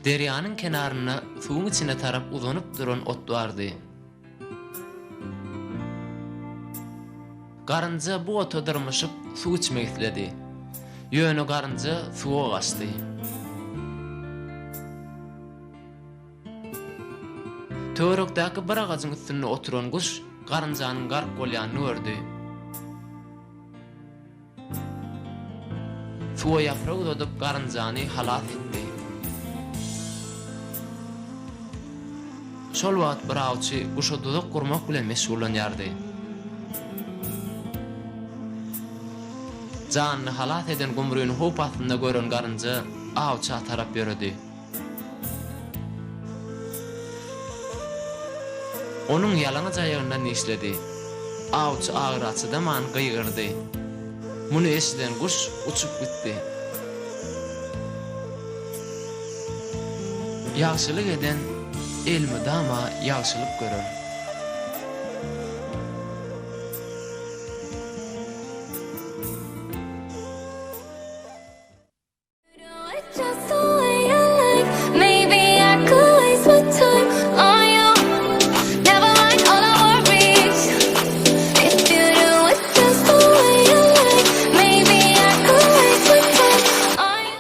Derýanyň kenarynda suwuň içine tarap uzanyp duran ot bardy. Garynja bu ota dyrmyşyp suw içmek isledi. Ýöne garynja suwa gaçdy. Töwerekdäki bir agajyň üstünde oturan guş garynjanyň gark bolýanyny gördi. Suwa ýaprak uzadyp garynjany halas etdi. Şol wagt bir awçy guşa duzak gurmak bilen meşgullanýardy. Janyny halas eden gumryny howp astynda gören garynja awça tarap ýöredi. Onuň ýalaňaç aýagyndan dişledi. Awçy agyra çydaman gygyrdy. Muny eşiden guş uçup gitdi. Ýagşylyk eden elmydama ýagşylyk görer.